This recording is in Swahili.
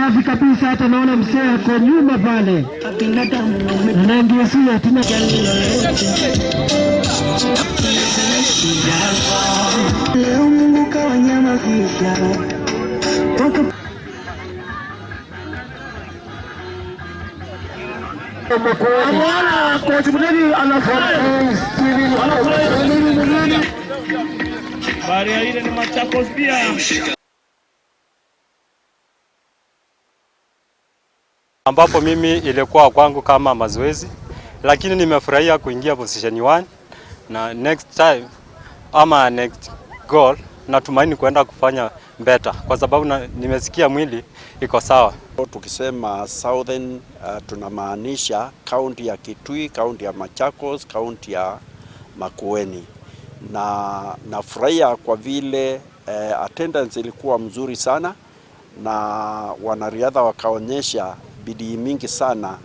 Safi kabisa, hata naona mzee ako nyuma pale, na ndio sio tuna Leo Mungu kawanyamazisha toka. Bwana coach Mnini anafurahi. Anafurahi. Baria ile ni Machakos pia. Ambapo mimi ilikuwa kwangu kama mazoezi, lakini nimefurahia kuingia position 1 na next time ama next goal natumaini kuenda kufanya better kwa sababu nimesikia mwili iko sawa. Tukisema Southern tunamaanisha kaunti ya Kitui, kaunti ya Machakos, kaunti ya Makueni, na nafurahia kwa vile attendance ilikuwa mzuri sana na wanariadha wakaonyesha bidii mingi sana.